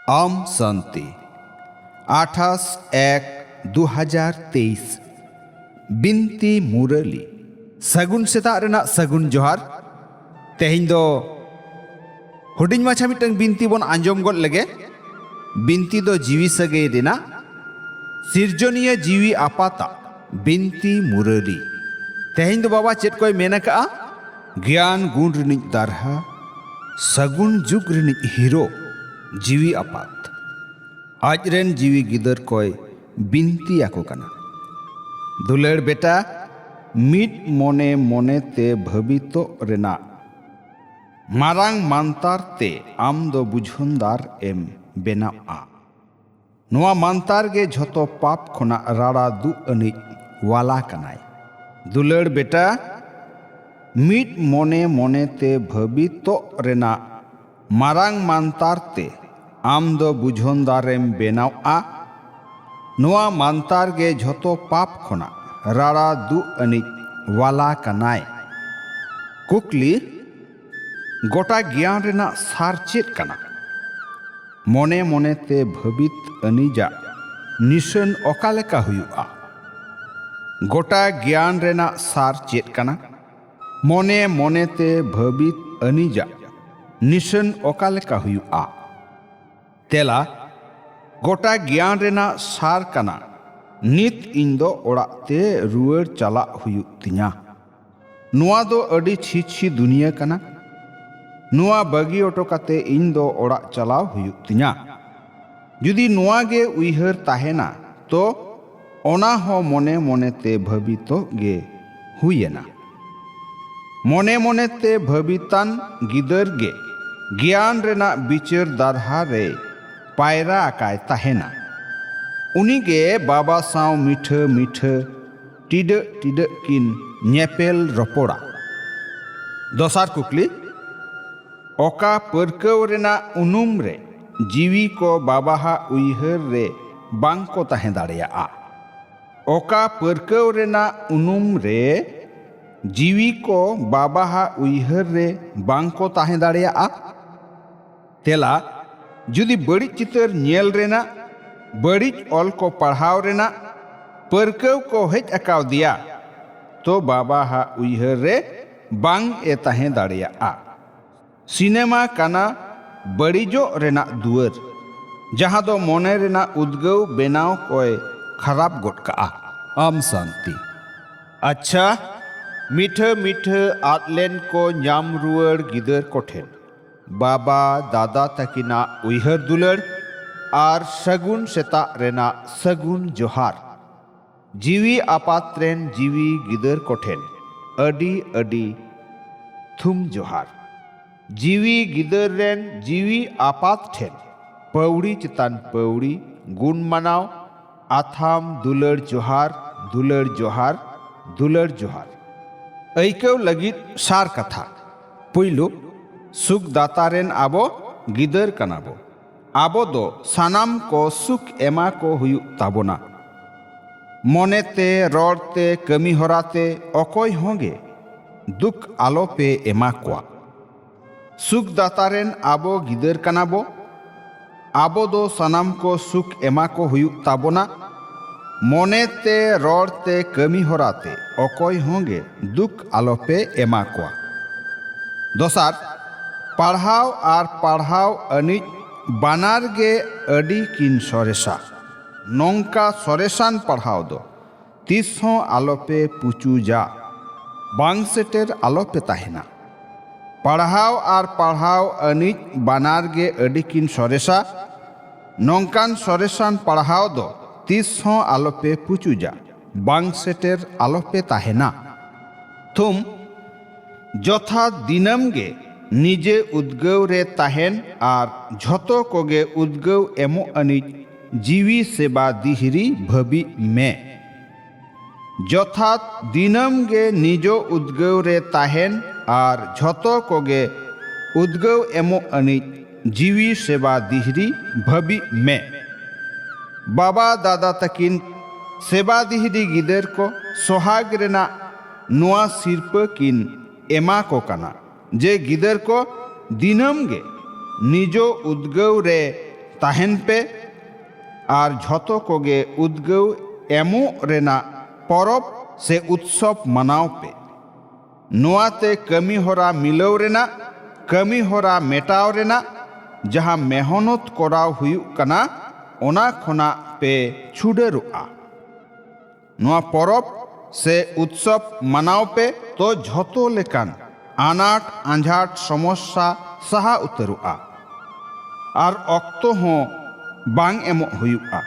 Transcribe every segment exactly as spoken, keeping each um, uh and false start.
ᱟᱢ ᱥᱟᱱᱛᱤ, ᱟᱴᱷᱟᱥ ᱮᱠ ᱫᱩ ᱦᱟᱡᱟᱨ ᱛᱮᱭᱤᱥ᱾ ᱵᱤᱱᱛᱤ ᱢᱩᱨᱟᱹᱞᱤ᱾ ᱥᱟᱹᱜᱩᱱ ᱥᱮᱛᱟᱜ ᱨᱮᱱᱟᱜ ᱥᱟᱹᱜᱩᱱ ᱡᱚᱦᱟᱨ᱾ ᱛᱮᱦᱮᱧ ᱫᱚ ᱦᱩᱰᱤᱧ ᱢᱟᱪᱷᱟ ᱢᱤᱫᱴᱟᱝ ᱵᱤᱱᱛᱤ ᱵᱚᱱ ᱟᱸᱡᱚᱢ ᱜᱚᱫ ᱞᱮᱜᱮ᱾ ᱵᱤᱱᱛᱤ ᱫᱚ ᱡᱤᱣᱤ ᱥᱟᱹᱜᱟᱹᱭ ᱨᱮᱱᱟᱜ ᱥᱤᱨᱡᱚᱱᱤᱭᱟᱹ ᱡᱤᱣᱤ ᱟᱯᱟᱛᱟᱜ ᱵᱤᱱᱛᱤ ᱢᱩᱨᱟᱹᱞᱤ᱾ ᱛᱮᱦᱮᱧ ᱫᱚ ᱵᱟᱵᱟ ᱪᱮᱫ ᱠᱚᱭ ᱢᱮᱱ ᱟᱠᱟᱜᱼᱟ? ᱜᱮᱭᱟᱱ ᱜᱩᱱ ᱨᱤᱱᱤᱡ ᱫᱟᱨᱦᱟ, ᱥᱟᱹᱜᱩᱱ ᱡᱩᱜᱽ ᱨᱤᱱᱤᱡ ᱦᱤᱨᱳ, ᱡᱤᱣᱤ ᱟᱯᱟᱛ᱾ ᱟᱡ ᱨᱮᱱ ᱡᱤᱣᱤ ᱜᱤᱫᱟᱹᱨ ᱠᱚᱭ ᱵᱤᱱᱛᱤ ᱟᱠᱚ ᱠᱟᱱᱟ᱾ ᱫᱩᱞᱟᱹᱲ ᱵᱮᱴᱟ, ᱢᱤᱫ ᱢᱚᱱᱮ ᱢᱚᱱᱮ ᱛᱮ ᱵᱷᱟᱹᱵᱤᱛᱚᱜ ᱨᱮᱱᱟᱜ ᱢᱟᱨᱟᱝ ᱢᱟᱱᱛᱟᱨ ᱛᱮ ᱟᱢ ᱫᱚ ᱵᱩᱡᱷᱩᱱᱫᱟᱨ ᱮᱢ ᱵᱮᱱᱟᱣᱼᱟ᱾ ᱱᱚᱣᱟ ᱢᱟᱱᱛᱟᱨ ᱜᱮ ᱡᱷᱚᱛᱚ ᱯᱟᱯ ᱠᱷᱚᱱᱟᱜ ᱨᱟᱲᱟ ᱫᱩᱜ ᱟᱹᱱᱤᱡ ᱣᱟᱞᱟ ᱠᱟᱱᱟᱭ᱾ ᱫᱩᱞᱟᱹᱲ ᱵᱮᱴᱟ, ᱢᱤᱫ ᱢᱚᱱᱮ ᱢᱚᱱᱮ ᱛᱮ ᱵᱷᱟᱹᱵᱤᱛᱚᱜ ᱨᱮᱱᱟᱜ ᱢᱟᱨᱟᱝ ᱢᱟᱱᱛᱟᱨ ᱛᱮ ᱟᱢ ᱫᱚ ᱵᱩᱡᱷᱚᱱᱫᱟᱨᱮᱢ ᱵᱮᱱᱟᱣᱼᱟ᱾ ᱱᱚᱣᱟ ᱢᱟᱱᱛᱟᱨ ᱜᱮ ᱡᱷᱚᱛᱚ ᱯᱟᱯ ᱠᱷᱚᱱᱟᱜ ᱨᱟᱲᱟ ᱫᱩᱜ ᱟᱹᱱᱤᱡ ᱣᱟᱞᱟ ᱠᱟᱱᱟᱭ᱾ ᱠᱩᱠᱞᱤ, ᱜᱚᱴᱟ ᱜᱮᱭᱟᱱ ᱨᱮᱱᱟᱜ ᱥᱟᱨ ᱪᱮᱫ ᱠᱟᱱᱟ? ᱢᱚᱱᱮ ᱢᱚᱱᱮ ᱛᱮ ᱵᱷᱟᱹᱵᱤᱛ ᱟᱹᱱᱤᱡᱟᱜ ᱱᱤᱥᱟᱹᱱ ᱚᱠᱟ ᱞᱮᱠᱟ ᱦᱩᱭᱩᱜᱼᱟ? ᱜᱚᱴᱟ ᱜᱮᱭᱟᱱ ᱨᱮᱱᱟᱜ ᱥᱟᱨ ᱪᱮᱫ ᱠᱟᱱᱟ? ᱢᱚᱱᱮ ᱢᱚᱱᱮ ᱛᱮ ᱵᱷᱟᱹᱵᱤᱛ ᱟᱹᱱᱤᱡᱟᱜ ᱱᱤᱥᱟᱹᱱ ᱚᱠᱟ ᱞᱮᱠᱟ ᱦᱩᱭᱩᱜᱼᱟ? ᱛᱮᱞᱟ, ᱜᱚᱴᱟ ᱜᱮᱭᱟᱱ ᱨᱮᱱᱟᱜ ᱥᱟᱨ ᱠᱟᱱᱟ, ᱱᱤᱛ ᱤᱧ ᱫᱚ ᱚᱲᱟᱜ ᱛᱮ ᱨᱩᱣᱟᱹᱲ ᱪᱟᱞᱟᱜ ᱦᱩᱭᱩᱜ ᱛᱤᱧᱟ᱾ ᱱᱚᱣᱟ ᱫᱚ ᱟᱹᱰᱤ ᱪᱷᱤᱪᱷᱤ ᱫᱩᱱᱤᱭᱟᱹ ᱠᱟᱱᱟ᱾ ᱱᱚᱣᱟ ᱵᱟᱹᱜᱤ ᱚᱴᱚ ᱠᱟᱛᱮ ᱤᱧ ᱫᱚ ᱚᱲᱟᱜ ᱪᱟᱞᱟᱣ ᱦᱩᱭᱩᱜ ᱛᱤᱧᱟ᱾ ᱡᱩᱫᱤ ᱱᱚᱣᱟ ᱜᱮ ᱩᱭᱦᱟᱹᱨ ᱛᱟᱦᱮᱱᱟ, ᱛᱚ ᱚᱱᱟ ᱦᱚᱸ ᱢᱚᱱᱮ ᱢᱚᱱᱮ ᱛᱮ ᱵᱷᱟᱹᱵᱤᱛᱚᱜ ᱜᱮ ᱦᱩᱭᱮᱱᱟ᱾ ᱢᱚᱱᱮ ᱢᱚᱱᱮ ᱛᱮ ᱵᱷᱟᱹᱵᱤᱛᱟᱱ ᱜᱤᱫᱟᱹᱨ ᱜᱮ ᱜᱮᱭᱟᱱ ᱨᱮᱱᱟᱜ ᱵᱤᱪᱟᱹᱨ ᱫᱟᱨᱦᱟ ᱨᱮᱭ ᱯᱟᱭᱨᱟ ᱟᱠᱟᱭ ᱛᱟᱦᱮᱱᱟ᱾ ᱩᱱᱤ ᱜᱮ ᱵᱟᱵᱟ ᱥᱟᱶ ᱢᱤᱴᱷᱟᱹ ᱢᱤᱴᱷᱟᱹ ᱴᱤᱰᱟᱹᱜ ᱴᱤᱰᱟᱹᱜ ᱠᱤᱱ ᱧᱮᱯᱮᱞ ᱨᱚᱯᱚᱲᱟ᱾ ᱫᱚᱥᱟᱨ ᱠᱩᱠᱞᱤ, ᱚᱠᱟ ᱯᱟᱹᱨᱠᱟᱹᱣ ᱨᱮᱱᱟᱜ ᱩᱱᱩᱢ ᱨᱮ ᱡᱤᱣᱤ ᱠᱚ ᱵᱟᱵᱟᱦᱟᱜ ᱩᱭᱦᱟᱹᱨ ᱨᱮ ᱵᱟᱝ ᱠᱚ ᱛᱟᱦᱮᱸ ᱫᱟᱲᱮᱭᱟᱜᱼᱟ? ᱚᱠᱟ ᱯᱟᱹᱨᱠᱟᱹᱣ ᱨᱮᱱᱟᱜ ᱩᱱᱩᱢ ᱨᱮ ᱡᱤᱣᱤ ᱠᱚ ᱵᱟᱵᱟᱦᱟᱜ ᱩᱭᱦᱟᱹᱨ ᱨᱮ ᱵᱟᱝ ᱠᱚ ᱛᱟᱦᱮᱸ ᱫᱟᱲᱮᱭᱟᱜᱼᱟ? ᱛᱮᱞᱟ, ᱡᱩᱫᱤ ᱵᱟᱹᱲᱤᱡ ᱪᱤᱛᱟᱹᱨ ᱧᱮᱞ ᱨᱮᱱᱟᱜ, ᱵᱟᱹᱲᱤᱡ ᱚᱞ ᱠᱚ ᱯᱟᱲᱦᱟᱣ ᱨᱮᱱᱟᱜ ᱯᱟᱹᱨᱠᱟᱹᱣ ᱠᱚ ᱦᱮᱡ ᱟᱠᱟᱣᱫᱮᱭᱟ, ᱛᱚ ᱵᱟᱵᱟ ᱦᱟᱜ ᱩᱭᱦᱟᱹᱨ ᱨᱮ ᱵᱟᱝ ᱮ ᱛᱟᱦᱮᱸ ᱫᱟᱲᱮᱭᱟᱜᱼᱟ᱾ ᱥᱤᱱᱮᱢᱟ ᱠᱟᱱᱟ ᱵᱟᱹᱲᱤᱡᱚᱜ ᱨᱮᱱᱟᱜ ᱫᱩᱣᱟᱹᱨ, ᱡᱟᱦᱟᱸ ᱫᱚ ᱢᱚᱱᱮ ᱨᱮᱱᱟᱜ ᱩᱫᱽᱜᱟᱹᱣ ᱵᱮᱱᱟᱣ ᱠᱚᱭ ᱠᱷᱟᱨᱟᱯ ᱜᱚᱫ ᱠᱟᱜᱼᱟ᱾ ᱟᱢ ᱥᱟᱱᱛᱤ᱾ ᱟᱪᱪᱷᱟ, ᱢᱤᱴᱷᱟᱹ ᱢᱤᱴᱷᱟᱹ ᱟᱫ ᱞᱮᱱ ᱠᱚ ᱧᱟᱢ ᱨᱩᱣᱟᱹᱲ ᱜᱤᱫᱟᱹᱨ ᱠᱚᱴᱷᱮᱱ ᱵᱟᱵᱟ ᱫᱟᱫᱟ ᱛᱟᱹᱠᱤᱱᱟᱜ ᱩᱭᱦᱟᱹᱨ ᱫᱩᱞᱟᱹᱲ ᱟᱨ ᱥᱟᱹᱜᱩᱱ ᱥᱮᱛᱟᱜ ᱨᱮᱱᱟᱜ ᱥᱟᱹᱜᱩᱱ ᱡᱚᱦᱟᱨ᱾ ᱡᱤᱣᱤ ᱟᱯᱟᱛ ᱨᱮᱱ ᱡᱤᱣᱤ ᱜᱤᱫᱟᱹᱨ ᱠᱚᱴᱷᱮᱱ ᱟᱹᱰᱤ ᱟᱹᱰᱤ ᱛᱷᱩᱢ ᱡᱚᱦᱟᱨ᱾ ᱡᱤᱣᱤ ᱜᱤᱫᱟᱹᱨ ᱨᱮᱱ ᱡᱤᱣᱤ ᱟᱯᱟᱛ ᱴᱷᱮᱱ ᱯᱟᱹᱣᱲᱤ ᱪᱮᱛᱟᱱ ᱯᱟᱹᱣᱲᱤ ᱜᱩᱱ ᱢᱟᱱᱟᱣ, ᱟᱛᱷᱟᱢ ᱫᱩᱞᱟᱹᱲ ᱡᱚᱦᱟᱨ, ᱫᱩᱞᱟᱹᱲ ᱡᱚᱦᱟᱨ, ᱫᱩᱞᱟᱹᱲ ᱡᱚᱦᱟᱨ᱾ ᱟᱹᱭᱠᱟᱹᱣ ᱞᱟᱹᱜᱤᱫ ᱥᱟᱨ ᱠᱟᱛᱷᱟ᱾ ᱯᱩᱭᱞᱩ, ᱥᱩᱠ ᱫᱟᱛᱟ ᱨᱮᱱ ᱟᱵᱚ ᱜᱤᱫᱟᱹᱨ ᱠᱟᱱᱟ ᱵᱚ᱾ ᱟᱵᱚ ᱫᱚ ᱥᱟᱱᱟᱢ ᱠᱚ ᱥᱩᱠ ᱮᱢᱟ ᱠᱚ ᱦᱩᱭᱩᱜ ᱛᱟᱵᱚᱱᱟ᱾ ᱢᱚᱱᱮᱛᱮ, ᱨᱚᱲᱛᱮ, ᱠᱟᱹᱢᱤ ᱦᱚᱨᱟᱛᱮ ᱚᱠᱚᱭ ᱦᱚᱸ ᱜᱮ ᱫᱩᱠ ᱟᱞᱚᱯᱮ ᱮᱢᱟ ᱠᱚᱣᱟ᱾ ᱥᱩᱠ ᱫᱟᱛᱟ ᱨᱮᱱ ᱟᱵᱚ ᱜᱤᱫᱟᱹᱨ ᱠᱟᱱᱟ ᱵᱚ᱾ ᱟᱵᱚ ᱫᱚ ᱥᱟᱱᱟᱢ ᱠᱚ ᱥᱩᱠ ᱮᱢᱟ ᱠᱚ ᱦᱩᱭᱩᱜ ᱛᱟᱵᱚᱱᱟ᱾ ᱢᱚᱱᱮᱛᱮ, ᱨᱚᱲᱛᱮ, ᱠᱟᱹᱢᱤ ᱦᱚᱨᱟᱛᱮ ᱚᱠᱚᱭ ᱦᱚᱸ ᱜᱮ ᱫᱩᱠ ᱟᱞᱚᱯᱮ ᱮᱢᱟ ᱠᱚᱣᱟ᱾ ᱫᱚᱥᱟᱨ, ᱯᱟᱲᱦᱟᱣ ᱟᱨ ᱯᱟᱲᱦᱟᱣ ᱟᱹᱱᱤᱡ ᱵᱟᱱᱟᱨ ᱜᱮ ᱟᱹᱰᱤ ᱠᱤᱱ ᱥᱚᱨᱮᱥᱟ᱾ ᱱᱚᱝᱠᱟ ᱥᱚᱨᱮᱥᱟᱱ ᱯᱟᱲᱦᱟᱣ ᱫᱚ ᱛᱤᱥ ᱦᱚᱸ ᱟᱞᱚᱯᱮ ᱯᱩᱪᱩᱡᱟ, ᱵᱟᱝ ᱥᱮᱴᱮᱨ ᱟᱞᱚᱯᱮ ᱛᱟᱦᱮᱱᱟ᱾ ᱯᱟᱲᱦᱟᱣ ᱟᱨ ᱯᱟᱲᱦᱟᱣ ᱟᱹᱱᱤᱡ ᱵᱟᱱᱟᱨ ᱜᱮ ᱟᱹᱰᱤ ᱠᱤᱱ ᱥᱚᱨᱮᱥᱟ᱾ ᱱᱚᱝᱠᱟᱱ ᱥᱚᱨᱮᱥᱟᱱ ᱯᱟᱲᱦᱟᱣ ᱫᱚ ᱛᱤᱥ ᱦᱚᱸ ᱟᱞᱚᱯᱮ ᱯᱩᱪᱩᱡᱟ, ᱵᱟᱝ ᱥᱮᱴᱮᱨ ᱟᱞᱚᱯᱮ ᱛᱟᱦᱮᱱᱟ᱾ ᱛᱷᱩᱢ, ᱡᱚᱛᱷᱟᱛ ᱫᱤᱱᱟᱹᱢ ᱜᱮ ᱱᱤᱡᱮ ᱩᱫᱽᱜᱟᱹᱣ ᱨᱮ ᱛᱟᱦᱮᱱ ᱟᱨ ᱡᱷᱚᱛᱚ ᱠᱚᱜᱮ ᱩᱫᱽᱜᱟᱹᱣ ᱮᱢᱚᱜ ᱟᱹᱱᱤᱡ ᱡᱤᱣᱤ ᱥᱮᱵᱟ ᱫᱤᱦᱨᱤ ᱵᱷᱟᱹᱵᱤᱜ ᱢᱮ᱾ ᱡᱚᱛᱷᱟᱛ ᱫᱤᱱᱟᱹᱢ ᱜᱮ ᱱᱤᱡᱚ ᱩᱫᱽᱜᱟᱹᱣ ᱨᱮ ᱛᱟᱦᱮᱱ ᱟᱨ ᱡᱷᱚᱛᱚ ᱠᱚᱜᱮ ᱩᱫᱽᱜᱟᱹᱣ ᱮᱢᱚᱜ ᱟᱹᱱᱤᱡ ᱡᱤᱣᱤ ᱥᱮᱵᱟ ᱫᱤᱦᱨᱤ ᱵᱷᱟᱹᱵᱤᱜ ᱢᱮ᱾ ᱵᱟᱵᱟ ᱫᱟᱫᱟ ᱛᱟᱹᱠᱤᱱ ᱥᱮᱵᱟ ᱫᱤᱦᱨᱤ ᱜᱤᱫᱟᱹᱨ ᱠᱚ ᱥᱚᱦᱟᱜᱽ ᱨᱮᱱᱟᱜ ᱱᱚᱣᱟ ᱥᱤᱨᱯᱟᱹ ᱠᱤᱱ ᱮᱢᱟ ᱠᱚ ᱠᱟᱱᱟ ᱡᱮ ᱜᱤᱫᱟᱹᱨ ᱠᱚ ᱫᱤᱱᱟᱹᱢ ᱜᱮ ᱱᱤᱡᱚ ᱩᱫᱽᱜᱟᱹᱣ ᱨᱮ ᱛᱟᱦᱮᱱ ᱯᱮ ᱟᱨ ᱡᱷᱚᱛᱚ ᱠᱚᱜᱮ ᱩᱫᱽᱜᱟᱹᱣ ᱮᱢᱚᱜ ᱨᱮᱱᱟᱜ ᱯᱚᱨᱚᱵᱽ ᱥᱮ ᱩᱛᱥᱚᱵᱽ ᱢᱟᱱᱟᱣ ᱯᱮ᱾ ᱱᱚᱣᱟ ᱛᱮ ᱠᱟᱹᱢᱤ ᱦᱚᱨᱟ ᱢᱤᱞᱟᱹᱣ ᱨᱮᱱᱟᱜ, ᱠᱟᱹᱢᱤ ᱦᱚᱨᱟ ᱢᱮᱴᱟᱣ ᱨᱮᱱᱟᱜ ᱡᱟᱦᱟᱸ ᱢᱮᱦᱱᱚᱛ ᱠᱚᱨᱟᱣ ᱦᱩᱭᱩᱜ ᱠᱟᱱᱟ, ᱚᱱᱟ ᱠᱷᱚᱱᱟᱜ ᱯᱮ ᱪᱷᱩᱰᱟᱹᱨᱚᱜᱼᱟ᱾ ᱱᱚᱣᱟ ᱯᱚᱨᱚᱵᱽ ᱥᱮ ᱩᱛᱥᱚᱵᱽ ᱢᱟᱱᱟᱣ ᱯᱮ, ᱛᱚ ᱡᱷᱚᱛᱚ ᱞᱮᱠᱟᱱ ᱟᱱᱟᱴ ᱟᱸᱡᱷᱟᱴ ᱥᱚᱢᱚᱥᱥᱟ ᱥᱟᱦᱟ ᱩᱛᱟᱹᱨᱚᱜᱼᱟ᱾ ᱟᱨ ᱚᱠᱛᱚ ᱦᱚᱸ ᱵᱟᱝ ᱮᱢᱚᱜ ᱦᱩᱭᱩᱜᱼᱟ᱾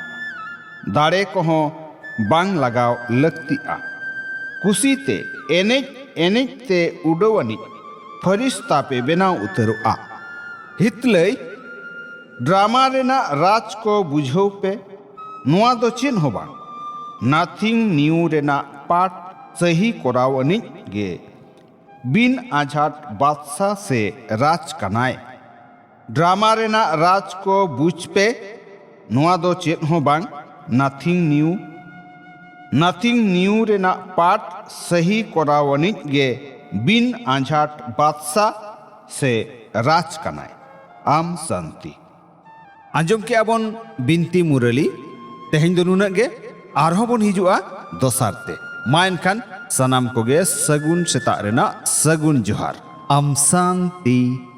ᱫᱟᱲᱮ ᱠᱚᱦᱚᱸ ᱵᱟᱝ ᱞᱟᱜᱟᱣ ᱞᱟᱹᱠᱛᱤᱜᱼᱟ᱾ ᱠᱩᱥᱤᱛᱮ ᱮᱱᱮᱡ ᱮᱱᱮᱡ ᱛᱮ ᱩᱰᱟᱹᱣ ᱟᱹᱱᱤᱡ ᱯᱷᱟᱹᱨᱤᱥᱛᱟ ᱯᱮ ᱵᱮᱱᱟᱣ ᱩᱛᱟᱹᱨᱚᱜᱼᱟ᱾ ᱦᱤᱛᱞᱟᱹᱭ ᱰᱨᱟᱢᱟ ᱨᱮᱱᱟᱜ ᱨᱟᱡᱽ ᱠᱚ ᱵᱩᱡᱷᱟᱹᱣ ᱯᱮ᱾ ᱱᱚᱣᱟ ᱫᱚ ᱪᱮᱫ ᱦᱚᱸ ᱵᱟᱝ, ᱱᱟᱛᱷᱤᱝ ᱱᱤᱭᱩ ᱨᱮᱱᱟᱜ ᱯᱟᱴ ᱥᱟᱹᱦᱤ ᱠᱚᱨᱟᱣ ᱟᱹᱱᱤᱡ ᱜᱮ ᱵᱤᱱ ᱟᱡᱷᱟᱴ ᱵᱟᱫᱥᱟ ᱥᱮ ᱨᱟᱡᱽ ᱠᱟᱱᱟᱭ᱾ ᱰᱨᱟᱢᱟ ᱨᱮᱱᱟᱜ ᱨᱟᱡᱽ ᱠᱚ ᱵᱩᱡᱽ ᱯᱮ᱾ ᱱᱚᱣᱟ ᱫᱚ ᱪᱮᱫ ᱦᱚᱸ ᱵᱟᱝ, ᱱᱟᱛᱷᱤᱝ ᱱᱤᱭᱩ᱾ ᱱᱟᱛᱷᱤᱝ ᱱᱤᱭᱩ ᱨᱮᱱᱟᱜ ᱯᱟᱴ ᱥᱟᱹᱦᱤ ᱠᱚᱨᱟᱣ ᱟᱹᱱᱤᱡ ᱜᱮ ᱵᱤᱱ ᱟᱡᱷᱟᱴ ᱵᱟᱫᱥᱟ ᱥᱮ ᱨᱟᱡᱽ ᱠᱟᱱᱟᱭ᱾ ᱟᱢ ᱥᱟᱱᱛᱤ᱾ ᱟᱸᱡᱚᱢ ᱠᱮᱜᱼᱟ ᱵᱚᱱ ᱵᱤᱱᱛᱤ ᱢᱩᱨᱟᱹᱞᱤ᱾ ᱛᱮᱦᱮᱧ ᱫᱚ ᱱᱩᱱᱟᱹᱜ ᱜᱮ, ᱟᱨᱦᱚᱸ ᱵᱚᱱ ᱦᱤᱡᱩᱜᱼᱟ ᱫᱚᱥᱟᱨ ᱛᱮ᱾ ᱢᱟ ᱮᱱᱠᱷᱟᱱ ᱥᱟᱱᱟᱢ ᱠᱚᱜᱮ ᱥᱟᱹᱜᱩᱱ ᱥᱮᱛᱟᱜ ᱨᱮᱱᱟᱜ ᱥᱟᱹᱜᱩᱱ ᱡᱚᱦᱟᱨ᱾ ᱟᱢ ᱥᱟᱱᱛᱤ᱾